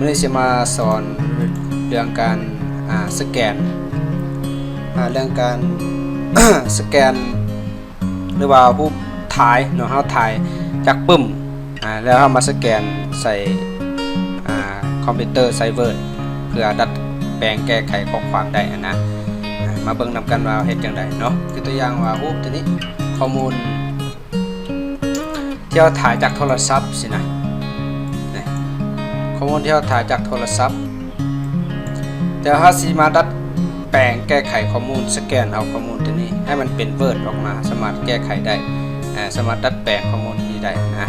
ນີ້ຊິມາສອນເລື່ອງການ ອ່າ ສະແກນ ອ່າ ເລື່ອງການ ສະແກນ ຫຼືວ່າຮູບຖ່າຍເນາະ, ເຮົາຖ່າຍຈາກປຶ້ມ ອ່າ ແລ້ວເຮົາມາສະແກນໃສ່ ອ່າ ຄອມພິວເຕີ ໃສ່ Word ເພື່ອດັດແປງແກ້ໄຂຂໍ້ຄວາມໄດ້ຫັ້ນນະ. ອ່າ ມາເບິ່ງນຳກັນວ່າເຮັດຈັ່ງໃດເນາະ. ຄືຕົວຢ່າງວ່າຮູບຕົວນີ້ ຂໍ້ມູນ ທີ່ເຮົາຖ່າຍຈາກໂທລະສັບຊີ້ນະ, ນີ້ ຂໍ້ມູນທີ່ເຮົາຖ່າຍຈາກໂທລະສັບ, ແຕ່ເຮົາຊິມາດັດແປງແກ້ໄຂຂໍ້ມູນ, ສະແກນເອົາຂໍ້ມູນຕົວນີ້ໃຫ້ມັນເປັນ Word ອອກມາ, ສາມາດແກ້ໄຂໄດ້, ເອີ ສາມາດດັດແປງຂໍ້ມູນທີ່ນີ້ໄດ້ນະ.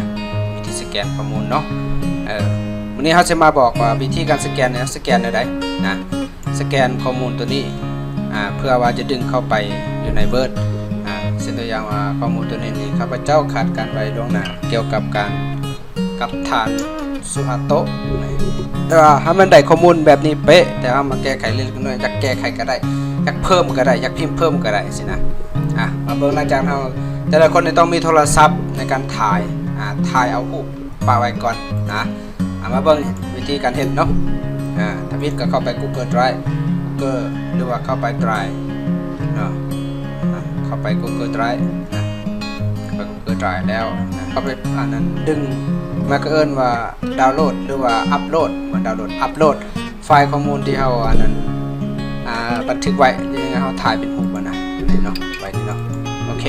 ວິທີສະແກນຂໍ້ມູນເນາະ, ເອີ ມື້ນີ້ເຮົາຊິມາບອກວ່າວິທີການສະແກນນີ້ ສະແກນແນວໃດນະ. ສະແກນຂໍ້ມູນຕົວນີ້ ອ່າ ເພື່ອວ່າຈະດຶງເຂົ້າໄປຢູ່ໃນ Word ອ່າ ເຊັ່ນຕົວຢ່າງວ່າຂໍ້ມູນຕົວນີ້ນີ້ ຂ້າພະເຈົ້າຄາດການໄວ້ລ່ວງໜ້າກ່ຽວກັບການ ກັບທ່ານ ຊູຮາໂຕະ ແຕ່ວ່າຖ້າມັນໄດ້ຂໍ້ມູນແບບນີ້ເປະ ແຕ່ເຮົາມາແກ້ໄຂເລັກໆນ້ອຍໆ ຢາກແກ້ໄຂກໍໄດ້ ຢາກເພີ່ມກໍໄດ້ ຢາກພິມເພີ່ມກໍໄດ້ຊີ້ນະ. ອ່າ ມາເບິ່ງ ຫຼັງຈາກເຮົາ ແຕ່ລະຄົນນີ້ຕ້ອງມີໂທລະສັບໃນການຖ່າຍ ອ່າ ຖ່າຍເອົາຮູບປະໄວ້ກ່ອນນະ. ເອົາມາເບິ່ງວິທີການເຮັດເນາະ. ອ່າ ທຳອິດກໍເຂົ້າໄປ Google Drive Google ຫຼືວ່າເຂົ້າໄປ Drive ເນາະ. ອ່າ ເຂົ້າໄປ Google Drive ນະ, ເຂົ້າໄປ Google Drive ແລ້ວນະ ເຂົ້າໄປ ອັນນັ້ນ ດຶງ ມັນກໍເອີ້ນວ່າ ດາວໂຫຼດ ຫຼືວ່າ ອັບໂຫຼດ ບໍ່ ດາວໂຫຼດ ອັບໂຫຼດ ໄຟລ໌ຂໍ້ມູນທີ່ເຮົາ ອັນນັ້ນ ອ່າ ບັນທຶກໄວ້ ທີ່ເຮົາຖ່າຍເປັນຮູບຫັ້ນນະ ນີ້ເນາະ ໄວ້ນີ້ເນາະ. ໂອເຄ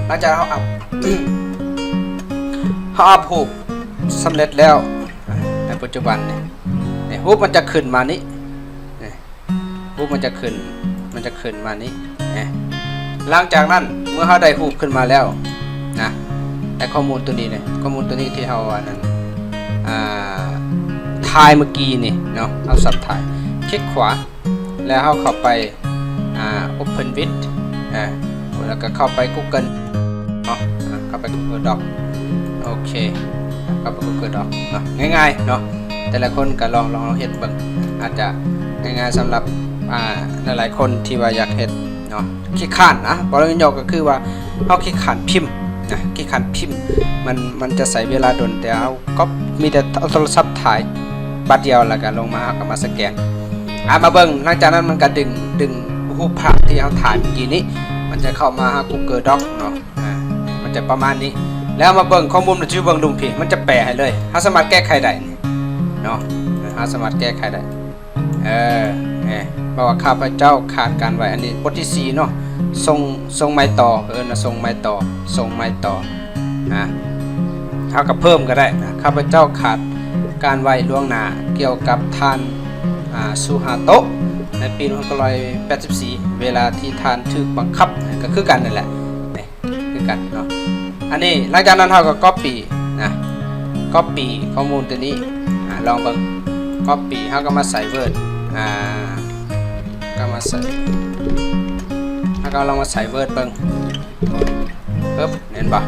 ຫຼັງຈາກເຮົາອັບ ເຮົາອັບຮູບສຳເລັດແລ້ວ ໃນປັດຈຸບັນນີ້ ນີ້ ຮູບມັນຈະຂຶ້ນມານີ້ ນີ້ ຮູບມັນຈະຂຶ້ນ ມັນຈະຂຶ້ນມານີ້ ນີ້. ຫຼັງຈາກນັ້ນ ເມື່ອເຮົາໄດ້ຮູບຂຶ້ນມາແລ້ວນະ ໄດ້ຂໍ້ມູນຕົວນີ້ນີ້ ຂໍ້ມູນຕົວນີ້ທີ່ເຮົາ ອັນນັ້ນ ອ່າ ຖ່າຍເມື່ອກີ້ນີ້ເນາະ, ເຮົາສັບຖ່າຍ ຄລິກຂວາ ແລ້ວເຮົາເຂົ້າໄປ ອ່າ Open with ອ່າ ແລ້ວກໍເຂົ້າໄປ Google ເນາະ ອ່າ ເຂົ້າໄປ Google Doc. ໂອເຄ ເຂົ້າໄປ Google Doc ເນາະ, ງ່າຍໆເນາະ. ແຕ່ລະຄົນກໍລອງ ລອງເຮັດເບິ່ງ ອາດຈະງ່າຍໆສຳລັບ ອ່າ ຫຼາຍໆຄົນທີ່ວ່າຢາກເຮັດເນາະ. ຂີ້ຄ້ານນະ ເວົ້າເວົ້າຫຍອກໆກໍຄືວ່າເຮົາຂີ້ຄ້ານພິມນະ, ຂີ້ຄ້ານພິມ ມັນ ມັນຈະໃຊ້ເວລາດົນ ແຕ່ເຮົາກໍມີແຕ່ເອົາໂທລະສັບຖ່າຍບາດດຽວ ແລ້ວກໍລົງມາ ເຮົາກໍມາສະແກນ. ອ່າ ມາເບິ່ງ ຫຼັງຈາກນັ້ນມັນກໍດຶງ ດຶງຮູບພາບທີ່ເຮົາຖ່າຍເມື່ອກີ້ນີ້ ມັນຈະເຂົ້າມາຫາ Google Doc ເນາະ. ອ່າ ມັນຈະປະມານນີ້ ແລ້ວມາເບິ່ງຂໍ້ມູນ ມັນຈະຢູ່ເບື້ອງລຸ່ມພີ້ ມັນຈະແປໃຫ້ເລີຍ, ເຮົາສາມາດແກ້ໄຂໄດ້ນີ້ເນາະ, ເຮົາສາມາດແກ້ໄຂໄດ້. ເອີ ເອີ ບອກວ່າ ຂ້າພະເຈົ້າຄາດການໄວ້ ອັນນີ້ບົດທີສີ່ເນາະ, ສົ່ງ ສົ່ງໄມ້ຕໍ່ ເອີ້ນວ່າສົ່ງໄມ້ຕໍ່ ສົ່ງໄມ້ຕໍ່. ອ່າ ເຮົາກໍເພີ່ມກໍໄດ້ນະ, ຂ້າພະເຈົ້າຄາດການໄວ້ລ່ວງໜ້າກ່ຽວກັບທ່ານ ອ່າ ຊູຮາໂຕະ ໃນປີໜຶ່ງພັນເກົ້າຮ້ອຍແປດສິບສີ່ ເວລາທີ່ທ່ານຖືກບັງຄັບ ກໍຄືກັນນັ້ນແຫຼະ ນີ້ ຄືກັນເນາະ. ອັນນີ້ ຫຼັງຈາກນັ້ນເຮົາກໍ Copy ນະ, Copy ຂໍ້ມູນຕົວນີ້ ອ່າ ລອງເບິ່ງ Copy ເຮົາກໍມາໃສ່ Word ອ່າ ກໍມາໃສ່ ເຮົາກໍລອງມາໃສ່ Word ເບິ່ງ ປຶບ ເຫັນບໍ່?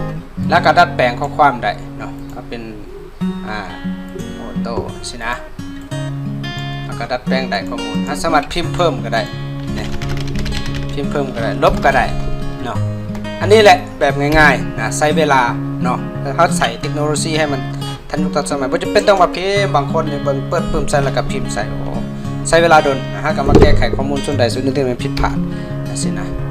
ແລ້ວກໍດັດແປງຂໍ້ຄວາມໄດ້ເນາະ, ເອົາເປັນ ອ່າ ໂອໂຕ້ຊີ້ນະ. ເຮົາກໍດັດແປງໄດ້ຂໍ້ມູນ, ເຮົາສາມາດພິມເພີ່ມກໍໄດ້ ນີ້ ພິມເພີ່ມກໍໄດ້ ລົບກໍໄດ້ເນາະ. ອັນນີ້ແຫຼະແບບງ່າຍໆນະ, ໃຊ້ເວລາເນາະ, ເຮົາໃຊ້ເຕັກໂນໂລຊີໃຫ້ມັນທັນຍຸກທັນສະໄໝ, ບໍ່ຈຳເປັນຕ້ອງວ່າພິມ, ບາງຄົນນີ້ເບິ່ງເປີດປຶ້ມໃສ່ແລ້ວກໍພິມໃສ່ ໂອ້ ໃຊ້ເວລາດົນ. ເຮົາກໍມາແກ້ໄຂຂໍ້ມູນສ່ວນໃດສ່ວນໜຶ່ງທີ່ມັນຜິດພາດຈັ່ງຊີ້ນະ.